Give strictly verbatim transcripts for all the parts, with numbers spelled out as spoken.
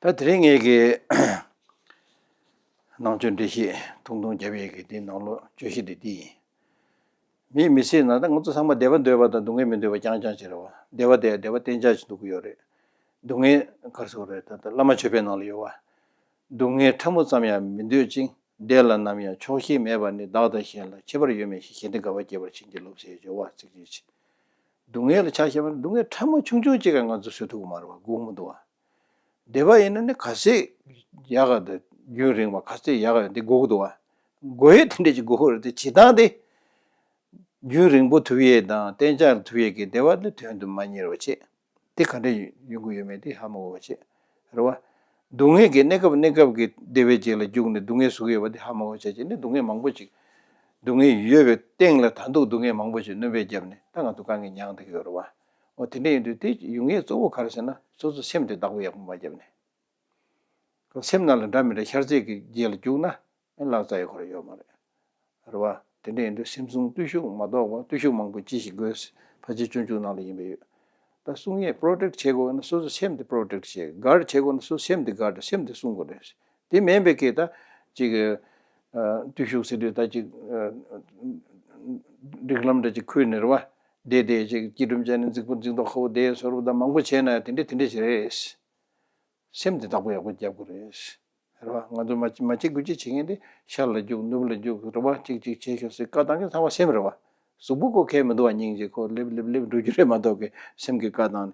ད་དེ་རིང་ངེད་ཀྱི་ནང་ཆོས་འགྲེལ་བཤད་ཐུང་ཐུང་རྒྱབ་ཡས་ཀྱི་དེའི་ནང་ལོགས་བརྗོད་གཞི་དེ་འདི་ཡིན། མིས་མི་ཚེའི་ནང་ད་ང་ཚོ་ཚང་མ་བདེ་བ་འདོད་པ་དང་སྡུག་བསྔལ་མི་འདོད་པ་རྐྱང་རྐྱང་ཅིག་རེད་བ། བདེ་བ་དེ་བདེ་བ་གཏན་འཇགས་ཅིག་འདོད་ཀྱི་ཡོད་རེད། སྡུག་བསྔལ་ག་རེ་ཟེར་དགོས་རེད། ད་ལྟ་བླ་མ་མཆོད་པའི་ནང་ལ་ཡོད་བ། སྡུག་བསྔལ་ཕྲ་མོ་ཙམ་ཡང་མི་འདོད་ཅིང་། བདེ་ལ་ནམ་ཡང་ཆོག་ཤེས་མེད་པ་ནི། བདག་དང་གཞན་ལ་ཁྱད་པར་ཡོད་མིན་ཞིང་། གཞན་དོན་དགའ་བ་སྐྱེད་པར་བྱིན་གྱིས་རློབས་ཟེར་བརྗོད་པ་ཚིག་གཅིག་ཅིག་སྡུག་བསྔལ་ལ་ཆ་བཞག་པ་ན་སྡུག་བསྔལ་ཕྲ་མོ་ཆུང་ཆུང་གཅིག་ག་ང་ཚོ་བཟོད་ཐུབ་ཀྱི་མ་རེད་བ། སྒུག་མི་འདུག་བ། བདེ་བ་ཡིན་ན་ནི་ག་ཚད་ཡག་ག་དང་རྒྱུན་རིང་བ་ག་ཚད་ཡག་ག་དེ་དགོས་ཀྱི་འདུག་བ། དགོས་ཡས་དེ་འདྲས་ཅིག་དགོས་ཀྱི་རེད་དེ། བྱེད་སྟངས་དེ་རྒྱུན་རིང་པོ་ཐུབ་ཡས་དང་གཏན་འཇགས་ཐུབ་ཡས་ཀྱི་བདེ་བ་དེ་དོན་དུ་མ་གཉེར་བ་བྱེད། དེ་ག་འདྲས་ཡོང་གི་ཡོད་མེད་དེ་ཧ་མ་གོ་བ་བྱེད། རེད་བ། སྡུག་བསྔལ་གྱི་གནས་སྐབས་གནས་སྐབས་ཀྱི་བདེ་བའི་རྗེས་ལ་རྒྱུག་ནས་སྡུག་བསྔལ་བཟོ་གི་ཡོད་པ་དེ་ཧ་མ་གོ་བ་བྱས་བྱས་ནས་སྡུག་བསྔལ་མང་པོ་ཅིག་སྡུག་བསྔལ་ཡོད་པའི་སྟེང་ལ་ད་དུང་སྡུག་བསྔལ་མང་པོ་ཞིག་སྣོན་པ་བརྒྱབ་ནས་ད་ང་ཚོ་དཀའ་ངལ་མྱངས་བསྡད་ཀྱི་ཡོད་རེད་བ། འོ་དེ་འདྲ་ཡིན་དུས་དེ་ཡོང་ཡས་གཙོ་བོ་ག་རེ་ཟེར་ན་སོ་སོ་སེམས་དེ་བདག་པོ་ཡག་པོ་མ་བརྒྱབ་ནས། སེམས་ནང་ལ་འདྲ་མི་འདྲ་ཤར་ཚད་ཀྱི་རྗེས་ལ་རྒྱུག་ན་ཨེ་ལག་རྩལ་ཡོད་ཁོ་ར་ཡོད་མ་རེད། རེད་བ། དེ་འདྲ་ཡིན་དུས་སེམས་བསྲུང་བརྟུལ་ཞུགས་མ་གཏོགས་པ་བརྟུལ་ཞུགས་མང་པོ་ཅི་ཞིག་དགོས། ཕལ་ཆེར་སྤྱོད་འཇུག་ནང་ལ་ཡིན་པ་ཡོད། ད་བསྲུང་ཡས་པྲོ་ཊེག་བྱེད་དགོས་ན་སོ་སོ་སེམས་དེ་པྲོ་ཊེག་བྱེད། གཱརཌ་བྱེད་དགོས་ན་སོ་སོ་སེམས་དེ་གཱརཌ་སེམས་དེ་བསྲུང་དགོས་རེད། དེ་མིན་པའི་སྐད་ད་ཅིག་ཨ། བརྟུལ་ཞུགས་ཟེར་དུས་ད་ཅིག་ཨ། སྒྲིག་ལམ་འདྲ་ཅིག་ཁུར་ནས་རེད་བ། བསྡད་བསྡད་ཅིག་སྐྱིལ་ཀྲུང་བྱས་ནས་རྫིག་པོ་རྫིག་མདོག་ཁ་པོ་བསྡད་བཟོ་འདྲ་ད་མང་པོ་བྱས་ན་དེ་འདྲས་དེ་འདྲས་ཞིག་རེད། སེམས་དེ་བདག་པོ་ཡག་པོ་རྒྱབ་དགོས་རེད། རེད་བ། ང་ཚོ་མ་མ་བྱེད་དགུ་བྱེད་བྱེད་མཁན་དེ་ཤར་ལ་རྒྱུག་ནུབ་ལ་རྒྱུག་རེད་བ། གཅིག་གཅིག་བྱེད་ཤོག་ཟེར་བཀའ་བཏང་མཁན་ཚང་མ་སེམས་རེད་བ། གཟུགས་པོ་ཁོ་ཁེལ་མི་འདུག་བ། སྙིང་རྗེ་ཁོ་ལེབ་ལེབ་ལེབ་འགྲོ་རྒྱུ་རེད་མ་གཏོགས་ཀྱི་སེམས་ཀྱི་བཀའ་བཏང་ནས།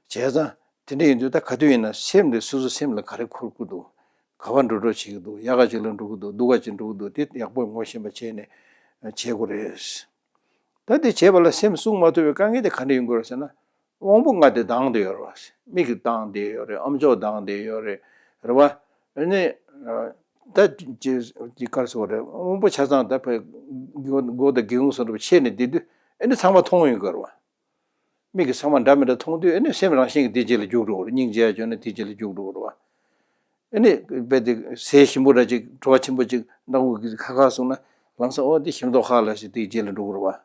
བྱས་ཙང་དེ་འདྲ་ཡིན་དུས་ད་ག་དུས་ཡིན་ན་སེམས་དེ་སོ་སོ་སེམས་ལ་ག་རེ་འཁོར་གྱི་འདུག་ག་བ་འགྲོ་འགྲོ་བྱེད་ཀྱི་འདུག་ཡག་ག་ཅིག་ལ་འགྲོ་གི་འདུག་སྡུག་ག་ཅིག་འགྲོ་གི་འདུག་དེ་ཡག་པོ་ངོ་ཤེས་པ་བྱས་ནས་བྱེད་དགོས་རེད། ད་དེ་བྱེད་པ་ལ་སེམས་བསྲུང་མ་ཐུབ་པའི་དཀའ་ངལ་དེ་ག་འདྲ་ཡོང་གི་རེད་ཟེར་ན། དབང་པོ་ལྔ་དེ་སྡང་བསྡད་ཡོད་རེད་བ། མིག་གིས་སྡང་བསྡད་ཡོད་རེད། ཨམ་ཅོག་སྡང་བསྡད་ཡོད་རེད། རེད་བ། ཨ་ནི། ད་ཅི་ཅི་ག་རེ་ཟེར་དགོས་རེད། དབང་པོ་ཆ་ཚང་ད་ཕ་སྒོ་སྒོ་དང་སྒེའུ་ཁུང་སོགས་ཕྱེ་ནས་བསྡད་དུས་ཨ་ནི་ཚང་མ་མཐོང་ཡོང་གི་རེད་བ། མིག་གིས་ཚང་མ་འདྲ་མི་འདྲ་མཐོང་དུས་ཨ་ནི་སེམས་རང་བཞིན་གྱིས་དེའི་རྗེས་ལ་རྒྱུག་འགྲོ་གི་རེད། སྙིང་རྗེ་ཡ་བྱུང་ན་དེའི་རྗེས་ལ་རྒྱུག་འགྲོ་གི་རེད་བ། ཨ་ནི་རྦད་དེ་ཟས་ཞིམ་པོ་འདྲ་ཅིག་བྲོ་བ་ཆེན་པོ་ཅིག་སྣ་ཁུག་གིས་ཁ་ཁ་སོང་ན་ལམ་སང་ཨོ་དེ་ཞིམ་མདོག་ཁ་ལ་ཞིག་དེའི་རྗེས་ལ་འགྲོ་གི་རེད་བ།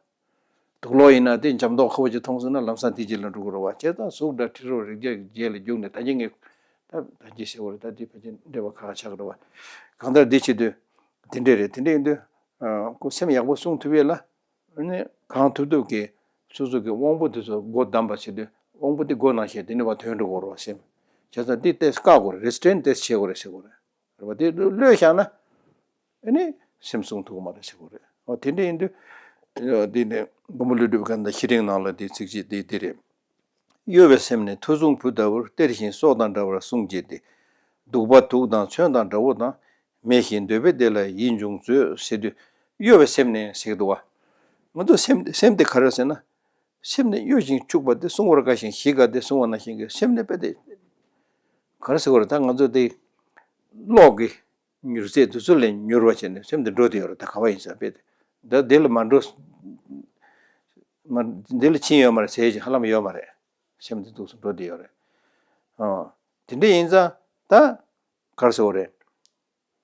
དུག་ལོག་ཡིན་ན་དེ་འཇམ་མདོག་ཁ་པོ་ཅིག་མཐོང་སོང་ན་ལམ་སང་དེའི་རྗེས་ལ་འགྲོ་གི་རེད་བ། བྱས་ཙང་གཟུགས་སྒྲ་དྲི་རོ་རེག་བྱ་གི་རྗེས་ལ་རྒྱུག་ནས་ད་གིན་ངས་ད་ད་གིན་ཟེར་བ་རེད། ད་དེ་ཕལ་ཆེར་འགྲེལ་པ་ཁག་ཁག་ཆགས་ཀྱི་རེད་བ། གང་ལྟར་འདི་བྱེད་དུས་དེ་འདྲས་རེད། དེ་འདྲས་ཡིན་དུས་ཁོ་སེམས་ཡག་པོ་བསྲུང་ཐུབ་ཡས་ལ། ཨ་ནི་གང་ཐུབ་ཐུབ་ཀྱིས་སོ་སོ་གི་དབང་པོ་དེ་ཚོ་སྒོ་བསྡམས་པ་བྱེད་དུས་དབང་པོ་དེ་སྒོ་ནང་བཞིན་དེ་ནི་བ་དོན་འགྲོ་དགོས་རེད་བ་སེམས། བྱས་ཙང་དེ་ཏོག་ཙམ་བཀག་དགོས་རེད། རེ་སི་ཊེན་ཏོག་ཙམ་བྱེད་དགོས་རེད་ཟེར་དགོས་རེད། རེད་བ། དེ་གློད་བཞག་ན་ཨ་ནི་སེམས་བསྲུང་ཐུབ་ཀྱི་མ་རེད་ཟེར་དགོས་རེད། འོ་དེ་འདྲ་ཡིན་དུས་འདི་ནི་མགོན་པོ་ཀླུ་སྒྲུབ་ཀྱི་ད་ཤེས་རིག་ནང་ལ་དེ་ཚིག་གཅིག་དེ་དེ་རེད། གཡོ་བའི་སེམས་ནི་མཐོ་གཟུངས་བུ་ལྟ་བུར། གཏེར་བཞིན་སྲོག་དང་འདྲ་བར་བསྲུང་བྱེད་དེ། གདུག་པ་དུག་དང་མཚོན་དང་དགྲ་བོ་དང་། མེད་བཞིན་འདོད་པའི་བདེ་ལ་ཡིད་འབྱུང་མཛོད། ཟེར་དུས་གཡོ་བའི་སེམས་ནི་ཟེར་གྱི་འདུག་བ། ང་ཚོ་སེམས་སེམས་དེ་ག་རེ་ཟེར་ན། སེམས་ནི་གཡོ་ཞིང་འཁྱུག་པ་དེ་བསྲུང་བར་དཀའ་ཞིང་ཞིག་དགའ་སྟེ་བསྲུང་བ་ནང་བཞིན་གྱི་སེམས་ནི་དཔེ་དེ། ག་རེ་ཟེར་དགོས་རེད། ད་ང་ཚོ་དེ་གློག་གི་མྱུར་ཚད་དེ་ཚོ་ལས་མྱུར་བ་བྱས་ནས་སེམས་དེ་འགྲོ་དེ་ཡོད་རེད། ད་ག་བ་ཡིན་ས་དཔེ་དེ། ད་དེ་ལ་མ་འགྲོ། མ་དེ་ལ་ཕྱིན་ཡོད་མ་རེད་ཟེར་ཡས་ཅིག་ཧ་ལམ་ཡོད་མ་རེད། སེམས་དེ་འདུག་སེ་འགྲོ་དེ་ཡོད་རེད། ཨ། དེ་འདྲ་ཡིན་ཙང་ད་ག་རེ་ཟེར་དགོས་རེད།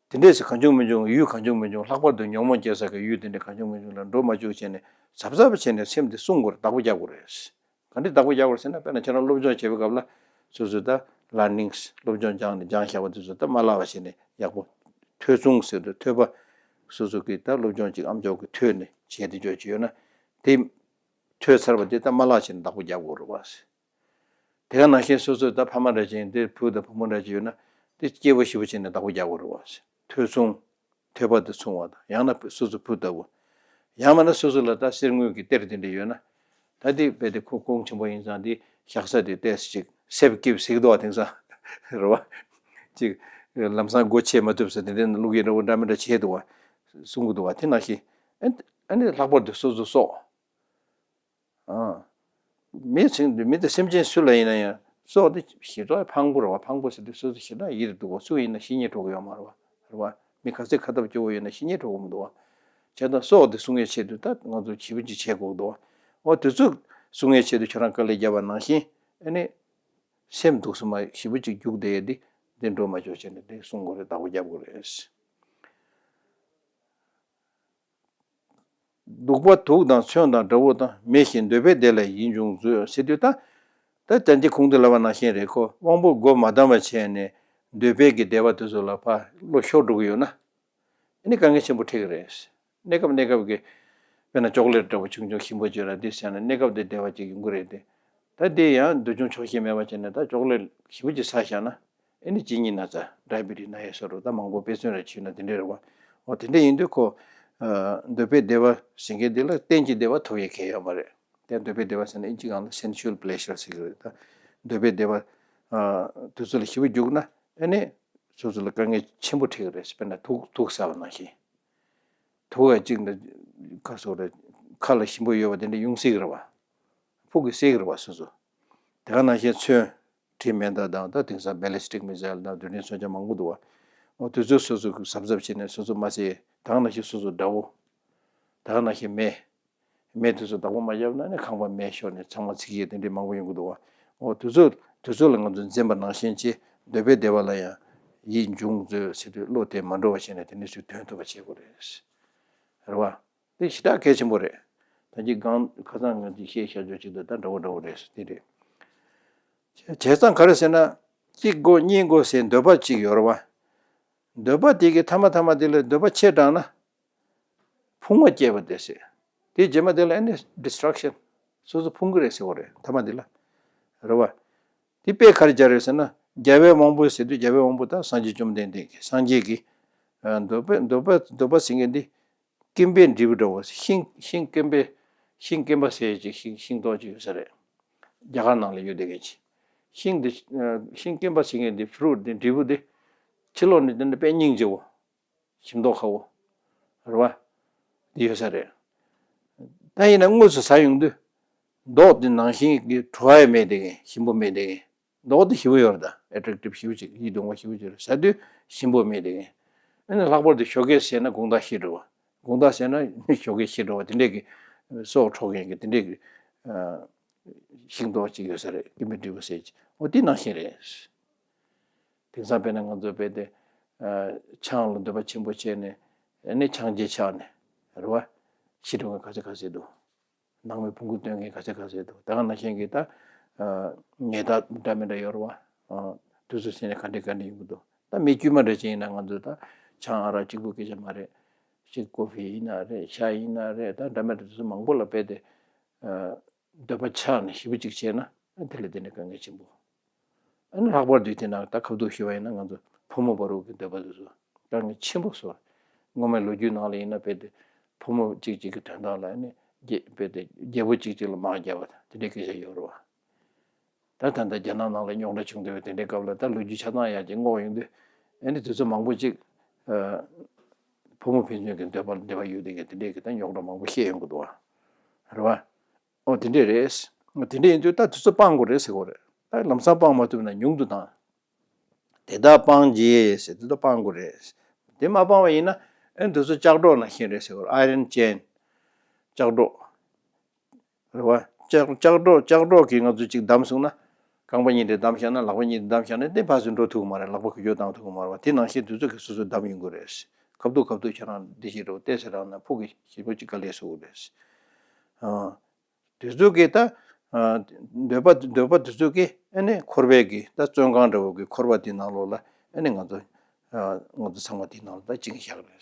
དེ་འདྲས་སུ་གང་བྱུང་མི་བྱུང་ཡུལ་གང་བྱུང་མི་བྱུང་ལྷག་པར་དུ་ཉོན་མོངས་སྐྱེ་ས་གི་ཡུལ་དེ་འདྲ་གང་བྱུང་མི་བྱུང་ལ་འགྲོ་མ་བཅུག་བྱས་ནས་གཟབ་གཟབ་བྱས་ནས་སེམས་དེ་བསྲུང་དགོས་རེད། བདག་པོ་རྒྱག་དགོས་རེད། ག་འདྲས་བདག་པོ་རྒྱག་དགོས་རེད་ཟེར་ན། དཔེར་ན་ཁྱེད་རང་སློབ་སྦྱོང་བྱེད་པའི་སྐབས་ལ་སོ་སོས་ད་ལར་ནིང་སློབ་སྦྱོང་སྦྱངས་ནས་སྦྱངས་བཞག་པ་དེ་ཚོ་ད་མ་བརླག་པ་བྱས་ནས་ཡག་པོ་ཐོས་བསྲུང་ཟེར་དུས་ཐོས་པ་སོ་སོ་གིས་ད་སློབ་སྦྱོང་ཅིག་ཨམ་ཅོག་གིས་ཐོས་ནས་བྱས་ཏེ་འཇོག་བྱས་ཡོད་ན་དེ་ཐོས་ཚར་བ་དེ་ད་མ་བརླག་བྱས་ནས་བདག་པོ་རྒྱག་དགོས་རེད་བ། དེ་ག་ནང་བཞིན་སོ་སོའི་ད་ཕ་མ་འདྲ་ཅིག་ཡིན་དེ་བུ་དང་བུ་མོ་འདྲ་ཅིག་ཡོད་ན་དེ་སྐྱིད་པོ་ཞེ་པོ་བྱས་ནས་བདག་པོ་རྒྱག་དགོས་རེད་བ། ཐོས་བསྲུང་། ཐོས་པ་དེ་བསྲུང་བ་དང་ཡང་ན་སོ་སོ་བུ་ལྟ་བུ། ཡང་མིན་ན་སོ་སོ་ལ་ད་གསེར་དངུལ་གྱི་གཏེར་དེ་འདྲ་ཡོད་ན། ད་དེ་རྦད་དེ་ཁོ་གོང་ཆེན་པོ་ཡིན་ཙང་དེ་བཞག་ས་དེ་ཏོག་ཙམ་ཅིག་སེབ་ཀིབ་ཟེར་གི་འདུག་བ། དེང་སང་རེད་བ། ཅིག་ལམ་སང་སྒོ་ཕྱེ་མ་ཐུབ་ས་དེ་འདྲ་བླུག་ཡས་འདྲ་བོ་འདྲ་མི་འདྲ་བྱས་འདུག་བ། གསུང་གི་འདུག་བ། དེ་ནང་བཞིན་ཨ་ནི་ལྷག་པར་དུ་སོ་སོ་སྲོག་ཨ། མི་ཚིག་འདི་མི་དེ་སེམས་ཅན་སུ་ལ་ཡིན་ན་ཡང་སྲོག་དེ་ཞེ་དྲག་ཕངས་པོ་རེད་བ། ཕངས་པོ་ཟེར་དུས་སོ་སོ་ཞེ་དྲག་ཡིད་དུ་འོང་བ། སུ་ཡིན་ན་ཤི་ཉེན་འཕྲོག་གི་ཡོད་མ་རེད་བ། རེད་བ། མི་ག་ཚད་ཁ་སྟབས་སྐྱོ་བོ་ཡོད་ན་ཤི་ཉེན་འཕྲོག་གི་མི་འདུག་བ། བྱས་ཙང་སྲོག་དེ་སྲུང་ཡས་ཆེད་དུ་ད་ང་ཚོ་ཞེ་པོ་ཅིག་བྱེད་དགོས་འདུག་བ། འོ་དེ་ཚོ་སྲུང་ཡས་ཆེད་དུ་ཁྱོད་རང་དཀའ་ལས་བརྒྱབ་པ་ནང་བཞིན་ཨ་ནི་སེམས་འདུག་སེ་མ་ཞེ་པོ་ཅིག་རྒྱུག་བསྡད་ཡས་དེ་འདི་འགྲོ་མ་ཆོག་བྱས་ནས་དེ་སྲུང་དགོས་རེད། བདག་པོ་རྒྱབ་དགོས་རེད། གདུག་པ་དུག་དང་མཚོན་དང་དགྲ་བོ་དང་། མེད་བཞིན་འདོད་པའི་བདེ་ལ་ཡིད་འབྱུང་མཛོད། ཟེར་དུས་ད། ད་ལྟ་འདི་གོང་དུ་ལབ་པ་ནང་བཞིན་རེད། ཁོ་དབང་པོ་སྒོ་མ་བསྡམས་པ་བྱས་ནས་ འདོད་པའི་གི་བདེ་བ་དེ་ཚོ་ལ་ཕར་བློ་ཤོར་འགྲོ་གི་ཡོད་ན། ཨ་ནི་དཀའ་ངལ་ཆེན་པོ་འཕྲད་ཀྱི་རེད། གནས་སྐབས་གནས་སྐབས་ཀྱི་དཔེར་ན་ཅོག་ལེ་ཊི་འདྲ་བོ་ཆུང་ཆུང་ཞིམ་པོ་བྱོས་ར་འདི་ཟས་ན་གནས་སྐབས་དེ་བདེ་བ་ཅིག་ཡོང་གི་རེད་དེ། ད་དེ་ཡང་འདོད་ཆུང་ཆོག་ཤེས་མེད་པ་བྱས་ནས་ད་ཅོག་ལེ་ཊི་ཞིམ་པོ་ཅིག་ཟ་བཞག་ན་ཨ་ནི་གཅིན་སྙི་ན་ཚ་ཌའི་བི་ཊི་སི་ན་ཡས་སོགས་རུ་ད་མང་པོ་དཔེ་མཚོན་ར་བྱས་ན་དེ་འདྲས་རེད་བ། འོ་དེ་འདྲས་ཡིན་དུས་ཁོ་འདོད་པའི་བདེ་བ་ཟེར་མཁན་འདི་ལ་གཏན་གྱི་བདེ་བ་ཐོབ་ཡས་གལ་ཡོད་མ་རེད། དེ་འདོད་པའི་བདེ་བ་ཟེར་ན་ཨིན་ཇི་སྒང་ལ་སེན་སུ་ཨལ་པི་ལེ་ཞར་ཟེར་གྱི་རེད་ད། འདོད་པའི་བདེ་བ་དེ་ཚོ་ལ་ཞིབ་པོ་རྒྱུགས་ན་ཨ་ནི་སོ་སོ་ལ་དཀའ་ངལ་ཆེན་པོ་འཕྲད་ཀྱི་རེད། དཔེར་ན་དུག་དུག་ཟ་བ་ནང་བཞིན། དུག་ཡ་གཅིག་འདི་ཁ་སོགས་རེད། ཁ་ལ་ཞིམ་པོ་ཡོད་པ་དེ་འདྲ་ཡོང་སྲིད་ཀྱི་རེད་བ། ཕུག་གི་སྲེག་རེད་བ་སོ་སོ། དེ་ག་ནང་བཞིན་མཚོན། དྲི་མེད་མདའ་དང་ད་དེང་སང་ballistic missile དང་དེ་འདྲའི་མཚོན་ཆ་མང་པོ་འདུག་བ། འོ་དེ་ཚོ་སོ་སོ་གཟབ་གཟབ་བྱས་ནས་སོ་སོ་མ་བསད་དེ་ག་ནང་བཞིན་སོ་སོ་དགྲ་བོ། དེ་ག་ནང་བཞིན་མེ། མེ་དེ་ཚོ་བདག་པོ་མ་བརྒྱབ་ན་ནི་ཁང་པ་མེ་ཤོར་ནས་ཚང་མ་འཚིག་ཡས་དེ་འདྲའི་མང་པོ་ཡོང་གི་འདུག་བ། འོ་དེ་ཚོ་དེ་ཚོ་ལ་ང་ཚོ་འཛེམ་པ་ནང་བཞིན་བྱས་འདོད་པའི་བདེ་བ་ལ་ཡང་ཡིད་འབྱུང་མཛོད་ཟེར་དུས་བློ་དེ་མ་འགྲོ་བ་བྱས་ནས་དེ་འདྲའི་ཚུལ་དོན་ཐུབ་པ་བྱེད་དགོས་རེད། རེད་བ། དེ་ཞེ་དྲག་གལ་ཆེན་པོ་རེད། ད་ཅི་གང་ཁ་སང་ང་ཚོས་བཤད་བཞག་ཆོག་ཅིག་ཏུ་ད་འདྲ་བོ་འདྲ་བོ་རེད་དེ་རེད། བྱས་ཙང་ག་རེ་ཟེར་ན། གཅིག་དགོས་གཉིས་དགོས་ཟེར་འདོད་པ་གཅིག་ཡོད་རེད་བ། འདོད་པ་དེ་གི་ཐ་མ་ཐ་མ་དེ་ལ་འདོད་པ་ཆེ་དྲགས་ན། ཕུང་བ་སྐྱེས་པ་དེ་ཟེར། དེ་རྗེས་མ་དེ་ལ་ཨ་ནི་ཌི་སི་ཊྲག་ཤན། སོ་སོ་ཕུང་གི་རེད་ཟེར་བ་རེད་ཐ་མ་དེ་ལ། རེད་བ། དེ་དཔེ་ག་རེ་སྦྱར་རེད་ཟེར་ན་རྒྱལ་བའི་དབང་པོ་ཟེར་དུས་རྒྱལ་བའི་དབང་པོ་དང་སངས་རྒྱས་བཅོམ་ལྡན་འདས་ཀྱི་སངས་རྒྱས་ཀྱི་འདོད་པ་འདོད་པ་འདོད་པ་ཟེར་མཁན་འདི། སྐེམ་པའི་འབྲས་བུ་འདྲ་བོ་ཤིང་ཤིང་སྐེམ་པའི་ཤིང་སྐེམ་པ་ཟེར་ཅིག་ཤིང་ཤིང་ཏོག་ཅིག་ཡོད་ས་རེད། རྒྱ་གར་ནང་ལ་ཡོད་བསྡད་མཁན་ཅིག་ཤིང་འདི་ཤིང་སྐེམ་པ་ཟེར་མཁན་འདི་ཕུ་རུ་ཊི་འདི་འབྲས་བུ་འདི་ཕྱི་ལོགས་ནས་འདི་འདྲ་དཔེ་སྙིང་རྗེ་བོ། ཞིམ་མདོག་ཁ་བོ། རེད་བ། འདི་ཡོད་ས་རེད། ད་ཡིན་ན་དངོས་སུ་ཟ་ཡོང་དུས། མདོག་འདི་ནང་བཞིན་གྱི་བྲོ་བ་ཡང་མེད་བསྡད་མཁན་ཞིམ་པོ་མེད་བསྡད་མཁན། མདོག་དེ་ཞིམ་པོ་ཡོད་རེད་ད། ཨེ་ཊེག་ཊིབ་ཞིམ་པོ་ཅིག་ཡིད་དུ་འོང་བ་ཞིམ་པོ་ཅིག་རེད་ཟ་དུས་ཞིམ་པོ་མེད་དེ། ཨ་ནི་ལྷག་པར་དུ་ཞོགས་ཀས་ཟས་ན་དགོང་དག་ཤི་འགྲོ་བ། དགོང་དག་ཟས་ན་ཞོགས་ཀས་ཤི་འགྲོ་བ་དེ་འདྲས་ཀྱི་སྲོག་འཕྲོག་མཁན་གྱི་དེ་འདྲས་ཀྱི་ཤིང་ཏོག་ཅིག་ཡོད་ས་རེད། སྐེམ་པའི་འབྲས་བུ་ཟེར་གྱི་འོ་དེ་ནང་བཞིན་རེད། དེང་སང་དཔེར་ན་ང་ཚོ་དཔེ་དེ་ཆང་ལ་འདོད་པ་ཆེན་པོ་བྱས་ནས་ཨ་ནི་ཆང་རྗེས་ཆགས་ནས་རེད་བ། ཤི་འགྲོ་མཁན་ག་ཚོད་ག་ཚོད་འདུག་ནང་མི་ཕུང་པོ་སྟོན་མཁན་ག་ཚད་ག་ཚད་འདུག་ད་ག་ནང་བཞིན་གྱི་ད། ཉེས་དག་འདྲ་མི་འདྲ་ཡོད་རེད་བ། དུས་ཚོད་ཟིན་ནས་ག་འདྲ་ག་འདྲ་ཡོང་གི་འདུག་ད་མི་དཀྱུས་མ་འདྲ་ཅིག་ཡིན་ན་ང་ཚོ་ད་ཆང་ཨ་རག་གཅིག་པུ་སྐད་ཆ་མ་རེད། ཅིག་ཀོ་ཕི་ཡིན་ན་རེད་ཤ་ཡིན་ན་རེད་ད་འདྲ་མི་འདྲ་དུས་ཚོད་མང་པོ་ལ་དཔེ་དེ། འདོད་པ་ཆགས་ནས་ཞེ་པོ་ཅིག་བྱས་ན་དེ་ལས་དེ་ནས་དཀའ་ངལ་ཆེན་པོ། ཨ་ནི་ལྷག་པར་དུ་དེ་ནང་ད་ཁ་བསྡུར་ཞུ་བ་ཡིན་ན་ང་ཚོ་ཕོ་མོ་བར་དུ་གི་འདོད་པ་དེ་ཚོ་དཀའ་ངལ་ཆེན་པོ་བཟོ། སྔོན་མའི་ལོ་རྒྱུས་ནང་ལ་ཡིན་ན་དཔེ་དེ་ཕོ་མོ་གཅིག་གཅིག་གི་དོན་དག་ལ་ནི་རྒྱལ་དཔེ་དེ་རྒྱལ་པོ་གཅིག་གཅིག་ལ་དམག་བརྒྱབ་པ་དང་དེ་འདྲའི་སྐད་ཆ་ཡོད་རེད་བ། ད་ད་ལྟ་རྒྱ་ནག་ནང་ལ་རྙོག་དྲ་བྱུང་བསྡད་པའི་དེ་འདྲའི་སྐབས་ལ་ད་ལོ་རྒྱུས་ཆ་ཚང་ཡར་རྒྱས་སྔོག་ཡོང་དུས་ཨ་ནི་དུས་ཚོད་མང་པོ་གཅིག་ཕོ་མོ་ཕན་ཚུན་གྱི་འདོད་པ་ལ་འབྲེལ་བ་ཡོད་དེ་གི་དེ་འདྲའི་གི་ད་རྙོག་དྲ་མང་པོ་བཤད་ཡོང་གི་འདུག་བ། རེད་བ། ཨོ་དེ་འདྲས་རེད། དེ་འདྲས་ཡིན་དུས་ད་དུས་ཚོད་སྤང་དགོས་རེད་ཟེར་དགོས་རེད། ད་ལམ་སང་སྤང་མ་ཐུབ་ན་ཉུང་དུ་བཏང་། དེ་དག་སྤང་རྗེས་ཟེར་དུས་ད་སྤང་དགོས་རེད། དེ་མ་སྤང་བ་ཡིན་ན་ཨེ་དུས་ཚོད་ལྕགས་སྒྲོག་ནང་བཞིན་རེད་ཟེར་དགོས་རེད། iron chain། ལྕགས་སྒྲོག་རེད་བ། ལྕགས་ལྕགས་སྒྲོག་ལྕགས་སྒྲོག་གིས་ང་ཚོ་གཅིག་བསྡམས་སོང་ན། རྐང་པ་གཉིས་དེ་བསྡམས་བཞག་ན་ལག་པ་གཉིས་དེ་བསྡམས་བཞག་ན་དེ་ཕར་ཚུར་འགྲོ་ཐུབ་ཀྱི་མ་རེད། ལག་པ་གུ་གྱོད་བཏང་ཐུབ་ཀྱི་མ་རེད་བ། དེ་ནང་བཞིན་དུས་ཚོད་ཀྱིས་སོ་སོ་བསྡམས་ཡོང་གི་རེད། ཁ་ཐུག་ཁ་ཐུག་ཁྱེད་རང་འདི་ཞིག་རོ་བལྟས་ཟེར་རང་ན་ཕུག་གི་ཞིབ་པོ་གཅིག་དཀའ་ལས་བཟོ་གི་རེད། ཨ། དུས་ཚོད་ཀྱི་ད། ཨ། འདོད་པ་འདོད་པ་དུས་ཚོད་ཀྱི་ཨ་ནི་འཁོར་བའི་གི་ད་བཙོན་ཁང་འདྲ་བོ་གི་འཁོར་བ་དེ་ནང་ལོགས་ལ་ཨ་ནི་ང་ཚོ། ཨ། ང་ཚོ་ཚང་མ་དེ་ནང་ལ་ད་བཅིངས་བཞག་རེད།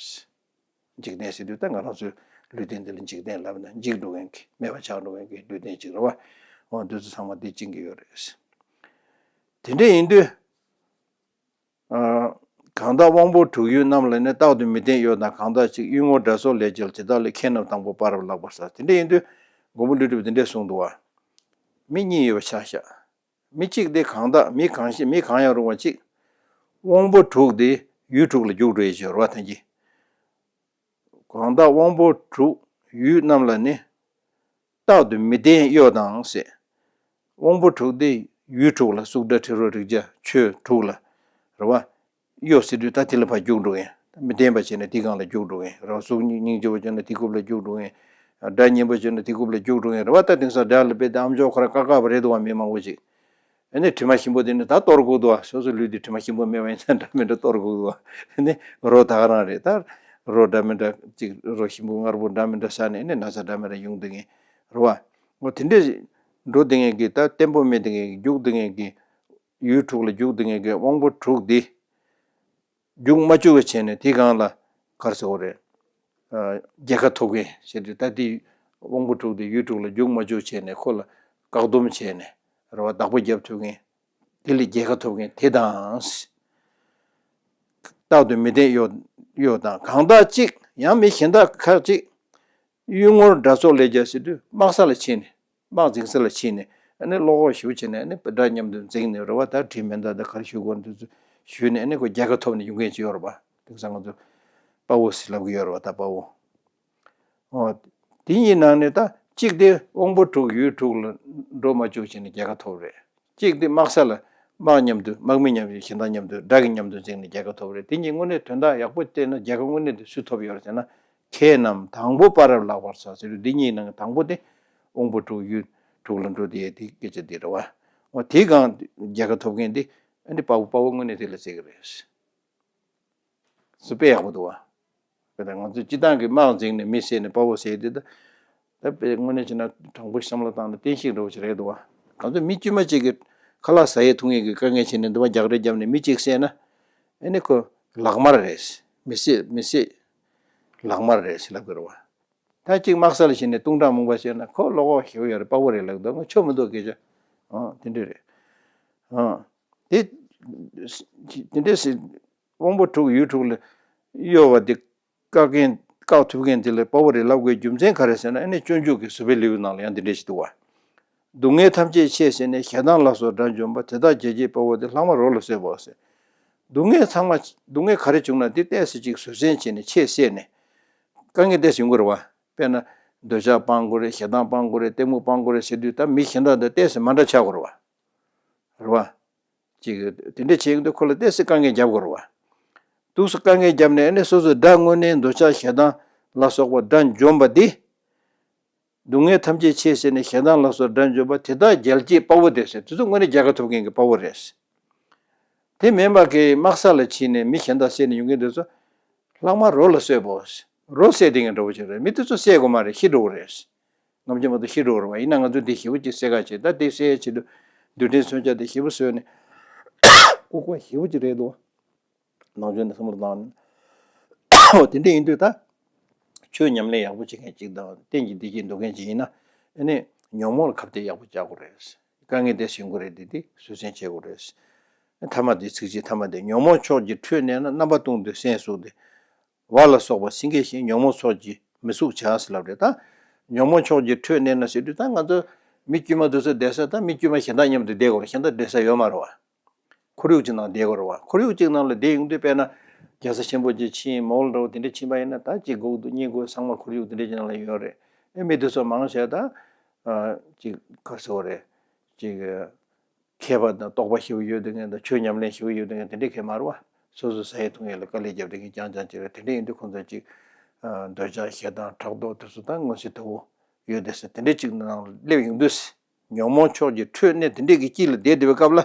འཇིག་རྟེན་ཟེར་དུས་ད་ང་རང་ཚོའི་ལུས་རྟེན་འདི་ལ་འཇིག་རྟེན་ལབ་ན་འཇིག་འགྲོ་མཁན་གྱི་མེད་པ་ཆགས་འགྲོ་མཁན་གྱི་ལུས་རྟེན་ཅིག་རེད་བ། འོ་འདི་ཚོ་ཚང་མ་དེ་བཅིངས་ཀྱི་ཡོད་རེད། དེ་འདྲ་ཡིན་དུས། ཨ། གང་དག་དབང་པོ་དྲུག་ཡུལ་རྣམས་ལ་ནི། རྟག་ཏུ་མི་བརྟན་གཡོ་དང་གང་དག་ཅིག་གཡུལ་ངོར་དགྲ་སོགས་ལས་རྒྱལ། དེ་དག་ལས་ཁྱེད་རྣམས་དང་པོ་སྤ་རར་ལག་པར་འཚལ། དེ་འདྲ་ཡིན་དུས་མགོན་པོ་ཀླུ་སྒྲུབ་དེ་འདྲས་གསུངས་འདུག་བ། མི་གཉིས་ཡོད་པ་ཆ་བཞག་མི་གཅིག་དེ་གང་དག་མི་གང་ཞིག་མི་གང་ཡང་རུང་བ་གཅིག་དབང་པོ་དྲུག་དེ་ཡུལ་དྲུག་ལ་རྒྱུགས་འགྲོ་ཡི་ཞོར་བ་ཐན་གྱི། གང་དག་དབང་པོ་དྲུག་ཡུལ་རྣམས་ལ་ནི། རྟག་ཏུ་མི་བརྟན་གཡོ་དང་ཟེར། དབང་པོ་དྲུག་དེ་ཡུལ་དྲུག་ལ་གསུག་སྒྲ་དྲི་རོ་རེག་བྱ་ཆོས་དྲུག་ལ། རེད་བ། གཡོ་ཟེར་དུས་ད་དེ་ལ་ཕར་རྒྱུགས་འགྲོ་གིན། མི་བརྟན་པ་བྱས་ན་དེ་སྒང་ལ་རྒྱུགས་འགྲོ་གིན། རེད་བ། གཟུགས་སྙིང་རྗེ་བོ་བྱས་ན་དེ་རྐུབ་ལ་རྒྱུགས་འགྲོ་གིན། སྒྲ་སྙན་པོ་བྱས་ན་དེ་རྐུབ་ལ་རྒྱུགས་འགྲོ་གིན། རེད་བ། ད་དེང་སང་སྒྲ་ལ་དཔེ་དེ་ཨམ་ཅོག་ཁོ་རང་བཀག་བཀག་པ་རེད་འདུག་བ། མི་མང་པོ་ཅིག་ཨ་ནི་དྲི་མ་ཞིམ་པོ་དེ་ནི་ད་གཏོར་དགོས་འདུག་བ། སོ་སོ་ལུས་དེ་དྲི་མ་ཞིམ་པོ་མེད་པ་ཡིན་ཙང་འདྲ་མི་འདྲ་གཏོར་དགོས་འདུག་བ། ཨ་ནི་རོ་ད་ག་རང་རེད། ད་རོ་འདྲ་མི་འདྲ་ཅིག་རོ་ཞིམ་པོ་མངར་པོ་འདྲ་མི་འདྲ་ཟ་ནས་ཨ་ནི་ན་ཚ་འདྲ་མི་འདྲ་ཡོང་བསྡད་མཁན་རེད་བ། འོ་དེ་འདྲས་འགྲོ་བསྡད་མཁན་གྱི་ད་བརྟན་པོ་མེད་བསྡད་མཁན་གྱི་རྒྱུགས་བསྡད་མཁན་གྱི་ཡུལ་དྲུག་ལ་རྒྱུགས་བསྡད་མཁན་གྱི་དབང་པོ་དྲུག་འདི་ རྒྱུགས་མ་བཅུག་པ་བྱས་ནས་དེའི་སྒང་ལ་ག་རེ་ཟེར་དགོས་རེད། ཨ། རྒྱལ་ཁ་ཐོབ་མཁན་ཞེས་དུས་ད་ལྟའི་དབང་པོ་དྲུག་དེ་ཡུལ་དྲུག་ལ་རྒྱུགས་མ་བཅུག་བྱས་ནས་ཁོ་ལ་བཀག་སྡོམ་བྱས་ནས་རེད་བ། བདག་པོ་རྒྱབ་ཐུབ་མཁན། དེ་ལས་རྒྱལ་ཁ་ཐོབ་མཁན་དེ་དང་། རྟག་ཏུ་མི་བདེན་གཡོ་གཡོ་དང་། གང་དག་གཅིག་ཡང་མི་གཞན་དག་ཁ་ཅིག་གཡུལ་ངོར་དགྲ་ཚོགས་ལས་རྒྱལ་ཟེར་དུས་དམག་ས་ལ་ཕྱིན་ནས། དམག་འཛིང་ས་ལ་ཕྱིན་ནས་ཨ་ནི་བློ་ཁོག་ཞེ་པོ་བྱས་ནས་ཨ་ནི་དགྲ་མཉམ་དུ་འཛིང་ནས་རེད་བ། ད་དྲིན་མེད་ད་ད་ག་རེ་ཞུ་དགོས་འདུག་ཚུལ་ཞུས་ནས་ཨ་ནི་ཁོ་རྒྱལ་ཁ་ཐོབ་ནས་ཡོང་མཁན་ཅིག་ཡོད་རེད་བ། དེང་སང་ང་ཚོ་དཔའ་བོ་ཟེར་ལབ་ཀྱི་ཡོད་རེད་བ། ད་དཔའ་བོ། ཨོ། དེ་གཉིས་ནང་ནས་ད་གཅིག་དེ་དབང་པོ་དྲུག་ཡུལ་དྲུག་ལ་འགྲོ་མ་བཅུག་བྱས་ནས་རྒྱལ་ཁ་ཐོབ་རེད། གཅིག་དེ་དམག་ས་ལ་དམག་མཉམ་དུ་དམག་མི་མཉམ་དུ་གཞན་དག་མཉམ་དུ་དགྲ་གི་མཉམ་དུ་འཛིང་ནས་རྒྱལ་ཁ་ཐོབ་རེད། དེ་གཉིས་དངོས་གནས་དོན་དག་ཡག་པོ་བལྟས་ན་རྒྱལ་ཁ་དངོས་གནས་དེ་སུས་ཐོབ་ཡོད་རེད་ཟེར་ན། མཁས་རྣམས་དང་པོ་པ་རབ་ལགས་པར་བྱ་ཟེར་དུས་འདི་གཉིས་ནང་གི་དང་པོ་དེ་དབང་པོ་དྲུག་ཡུལ་དྲུག་ལ་འགྲོ་དེ་དེ་སྐད་ཆ་འདི་རེད་བ། འོ་དེའི་སྒང་རྒྱལ་ཁ་ཐོབ་མཁན་འདི་ཨ་ནི་དཔའ་བོ་དཔའ་བོ་དངོས་གནས་དེ་ལ་ཟེར་གི་རེད། སུ་དཔེ་ཡག་པོ་འདུག་བ། དཔེ་ད་ང་ཚོས་སྤྱི་བཏང་གི་དམག་འཛིང་ནས་མི་བསད་ནས་དཔའ་བོ་ཟེར་དེ་ད། ད་དཔེ་དངོས་གནས་བྱས་ན་དྲང་པོ་བསམ་བློ་བཏང་ན་བསྟན་བཤིག་འདྲ་བོ་ཞིག་རེད་འདུག་བ། ང་ཚོ་མི་དཀྱུས་མ་གཅིག་གི་ཁ་ལག་ཟ་ཡས་འཐུང་ཡས་ཀྱི་དཀའ་ངལ་བྱས་ནས་འདི་བ་རྒྱག་རེས་བརྒྱབ་ནས་མི་གཅིག་བསད་ན། ཨ་ནི་ཁོ་ལག་དམར་རེད། མི་བསད་མི་བསད་ལག་དམར་རེད་ཟེར་ལབ་དགོས་རེད་བ། ད་གཅིག་དམག་ས་ལ་ཕྱིན་ནས་དུང་གྲགས་མང་པོ་བཤད་ན་ཁོ་བློ་ཁོག་ཞེ་པོ་ཡོད་རེད། དཔའ་བོ་རེད་ལབ་འདུག་ང་ཆོ་མི་འདུག་སྐད་ཆ། ཨང་དེ་འདྲ་རེད། ཨང་། དེ་དེ་འདྲ་ཟེར། དབང་པོ་དྲུག་ཡུལ་དྲུག་ལ་གཡོ་བ་དེ་བཀག་མཁན་བཀག་ཐུབ་མཁན་དེ་ལ་དཔའ་བོ་རེད་ལབ་དགོས་རྒྱུ་མཚན་ག་རེ་ཟེར་ན། ཨ་ནི་སྤྱོད་འཇུག་གི་བཟོད་པའི་ལེའུ་ནང་ལ་ཡང་འདི་འདྲ་ཞིག་འདུག་བ། སྡུག་བསྔལ་ཐམས་ཅད་ཆེས་བསལ་ནས། ཞེ་སྡང་ལ་སོགས་དགྲ་འཇོམས་པ། དེ་དག་རྒྱལ་གྱི་དཔའ་བོ་དེ། ལྷག་མ་རོ་ལ་གསོད་པའོ་ཟེར། སྡུག་བསྔལ་ཚང་མ་སྡུག་བསྔལ་ག་རེ་བྱུང་ན་དེ་ཏོག་ཙམ་ཅིག་བཟོད་བསྲན་བྱས་ནས་ཆེས་བསལ་ནས། དཀའ་ངལ་ཏོག་ཙམ་ཡོང་གི་རེད་བ། དཔེར་ན་འདོད་ཆགས་སྤང་དགོས་རེད། ཞེ་སྡང་སྤང་དགོས་རེད། གཏི་མུག་སྤང་དགོས་རེད་ཟེར་དུས་ད་མི་གཞན་དག་དང་ཏོག་ཙམ་མ་འདྲ་ཆགས་དགོས་རེད་བ། རེད་བ། ཅིག་དེ་འདྲ་བྱེད་ཀྱི་འདུག་ཁོ་ལ་ཏོག་ཙམ་དཀའ་ངལ་རྒྱབ་དགོས་རེད་བ། འདུག་སེ་དཀའ་ངལ་རྒྱབ་ནས་ཨ་ནི་སོ་སོའི་དགྲ་དངོས་གནས་འདོད་ཆགས་ཞེ་སྡང་ལ་སོགས་པ་དགྲ་འཇོམས་པ་འདི། སྡུག་བསྔལ་ཐམས་ཅད་ཆེས་བསལ་ནས། ཞེ་སྡང་ལ་སོགས་དགྲ་འཇོམས་པ། དེ་དག་རྒྱལ་གྱི་དཔའ་བོ་དེ་ཟེར། དེ་ཚོ་དངོས་གནས་རྒྱལ་ཁ་ཐོབ་མཁན་གྱི་དཔའ་བོ་རེད། དེ་མིན་པ་གི་དམག་ས་ལ་ཕྱིན་ནས་མི་གཞན་དག་བསད་ནས་ཡོང་མཁན་དེ་ཚོ་ལྷག་མ་རོ་ལ་གསོད་པའོ། རོ་བསད་དེ་ངན་འདྲ་བོ་ཅིག་རེད། མི་དེ་ཚོ་བསད་དགོས་མ་རེད། ཤི་འགྲོ་གི་རེད། ནམ་རྒྱུན་མ་གཏོགས་ཤི་འགྲོ་གི་རེད་བ། ཡིན་ན་ང་ཚོས་འདི་ཞེ་པོ་ཅིག་བསད་ཁ་བྱེད། ད་དེ་བསད་ཡས་ཆེད་དུ་རྡུལ་ཕྲན་མཚོན་ཆ་དེ་ཞེ་པོ་བཟོས་ནས་ལྐུགས་པ་ཞེ་པོ་ཅིག་རེད་འདུག་ནང་ཆོས་འདི་བསམ་བློ་བཏང་། འོ་དེ་འདྲ་ཡིན་དུས་ད་ཆོས་ཉམས་ལེན་ཡག་པོ་བྱེད་མཁན་ཅིག་དང་གཏན་གྱི་བདེ་སྐྱིད་འདོད་མཁན་ཅིག་ཡིན་ན། ཨ་ནི་ཉོན་མོངས་ལ་ཁ་གཏད་ཡག་པོ་བཅག་དགོས་རེད། དཀའ་ངལ་དེ་ཞི་དགོས་རེད། དེ་དེ་བཟོད་བསྲན་བྱེད་དགོས་རེད། ཐ་མ་དེ་ཚིགས་བཅད་ཐ་མ་དེ། ཉོན་མོངས་ཕྱོགས་ཀྱི་ཁྲོད་གནས་ན། རྣམ་པ་སྟོང་དུ་སེམས་བཙུགས་ཏེ། བ་ལ་སོགས་པ་སེང་གེ་བཞིན། ཉོན་མོངས་ཚོགས་ཀྱིས་མི་ཚུགས་བྱ་ཟེར་ལབ་རེད། ད་ཉོན་མོངས་ཕྱོགས་ཀྱི་ཁྲོད་གནས་ན་ཟེར་དུས་ད་ང་ཚོ་མི་དཀྱུས་མ་དེ་ཚོ་བསྡད་ས་ད་མི་དཀྱུས་མ་གཞན་དག་མཉམ་དུ་བསྡད་དགོས་རེད། གཞན་དག་བསྡད་ས་ཡོད་མ་རེད་བ། ཁོར་ཡུག་ཅིག་ནང་བསྡད་དགོས་རེད་བ། ཁོར་ཡུག་ཅིག་ནང་ལ་བསྡད་ཡོང་དུས་དཔེར་ན་རྒྱལ་ས་ཆེན་པོ་ཅིག་ཕྱིན། མོལ་འདྲ་བོ་དེ་འདྲ་ཕྱིན་པ་ཡིན་ན་ད་གཅིག་སྒུག་འདུག་གཉིས་སྒུག་ཚང་མ་ཁོར་ཡུག་དེ་འདྲ་ཅིག་ནང་ལ་ཡོད་རེད། ཨེ་མི་དེ་ཚོ་མང་ཆེ་ད་ཅིག་ག་རེ་ཟེར་དགོས་རེད། ཅིག་མཁས་པ་དང་རྟོགས་པ་ཞེ་པོ་ཡོད་དེ་མཁན་དང་ཆོས་ཉམས་ལེན་ཞེ་པོ་ཡོད་དེ་མཁན་དེ་འདྲས་མཁན་མ་རེད་བ། སོ་སོ་ཟ་ཡས་འཐུང་ཡས་ལ་དཀའ་ལས་བརྒྱབ་དེ་མཁན་རྐྱང་རྐྱང་ཅིག་རེད། དེ་འདྲས་ཡིན་དུས་ཁོང་ཚོ་ཅིག་འདོད་ཆགས་ཞེ་སྡང་ཕྲག་དོག་དེ་ཚོ་ད་མངོན་གསལ་དོད་པོ་ཡོད་དེ་ཟེར། དེ་འདྲས་ཅིག་ནང་སླེབས་ཡོང་དུས་ཉོན་མོངས་ཕྱོགས་ཀྱི་ཁྲོད་གནས་དེ་འདྲས་ཀྱི་དཀྱིལ་ལ་བསྡད་བསྡད་པའི་སྐབས་ལ།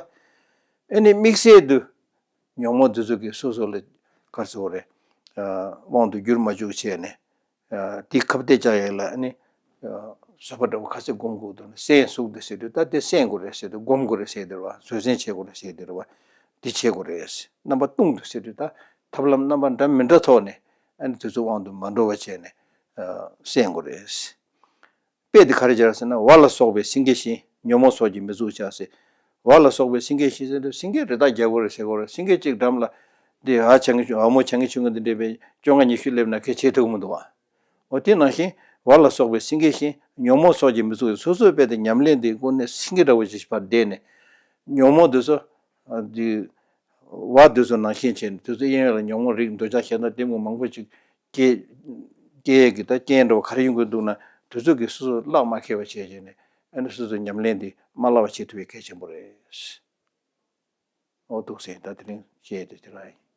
ཨེ་ནི་དམིགས་བསལ་དུ་ཉོན་མོངས་དེ་ཚོ་གིས་སོ་སོ་ལ་ག་རེ་ཟེར་དགོས་རེད། དབང་དུ་བསྒྱུར་མ་བཅུག་བྱས་ནས། དེ་ཁ་གཏད་བཅག་ཡས་ལ་ནི་བཟོད་པ་འདྲ་བོ་ག་ཚོད་སྒོམ་དགོས་འདུག་ན། སེམས་བཙུགས་ཏེ་ཟེར་དུས་ད་དེ་སེམས་དགོས་རེད་ཟེར་དུས་སྒོམ་དགོས་རེད་ཟེར་དེ་རེད་བ། བཟོད་བསྲན་བྱེད་དགོས་རེད་ཟེར་དེ་རེད་བ། འདི་བྱེད་དགོས་རེད། རྣམ་པ་སྟོང་དུ་ཟེར་དུས་ད་ཐབས་ལམ་རྣམ་པ་འདྲ་མི་འདྲ་ཐོག་ནས་ཨ་ནི་དེ་ཚོ་དབང་དུ་མ་འགྲོ་བ་བྱས་ནས་སེམས་དགོས་རེད། དཔེ་དེ་ག་རེ་སྦྱར་ཟེར་ན། བ་ལ་སོགས་པའི་སེང་གེ་བཞིན། ཉོན་མོངས་ཚོགས་ཀྱིས་མི་ཚུགས་བྱ་ཟེར། བ་ལ་སོགས་པའི་སེང་གེ་བཞིན་ཟེར་དུས་སེང་གེ་རི་དྭགས་རྒྱལ་པོ་རེད་ཟེར་དགོས་རེད། སེང་གེ་གཅིག་འགྲམ་ལ་འདི་ཨ་ཆང་གི་ཆུང་ཨ་མོ་ཆང་གི་ཆུང་གི་འདི་འདྲས་པའི་བཅོ་ལྔ་ཉི་ཤུ་སླེབས་ན་ཁེ་བྱེད་ཐུབ་ཀྱི་མི་འདུག་བ། འོ་དེ་ནང་བཞིན་བ་ལ་སོགས་པའི་སེང་གེ་བཞིན། ཉོན་མོངས་ཚོགས་ཀྱིས་མི་ཚུགས། སོ་སོའི་དཔེ་དེ་ཉམས་ལེན་དེ་དངོས་གནས་སེང་གེ་འདྲ་བོ་ཞིག་བར་བསྡད་ནས་ཉོན་མོངས་དེ་ཚོ་འདི་བ་དེ་ཚོ་ནང་བཞིན་བྱས་ནས་དེ་ཚོ་གཡས་གཡོན་ལ་ཉོན་མོངས་རིགས་འདོད་ཆགས་ཞེ་སྡང་གཏི་མུག་མང་པོ་ཅིག་སྐྱེ་སྐྱེ་ཡས་ཀྱི་ད་རྐྱེན་འདྲ་བོ་ག་རེ་ཡོང་གི་འདུག་ན། དེ་ཚོ་གིས་སོ་སོ་བརླག་མ་ཁེལ་བ་བྱས་བྱས་ནས་ཨ་ནི་སོ་སོའི་ཉམས་ལེན་འདི་མ་བརླག་པ་བྱེད་ཐུབ་པའི་གལ་ཆེན་པོ་རེད། འོ་འདུག་སེ་ད་དེ་རིང་བཤད་ཡས་དེ་དེ་རང་ཡིན།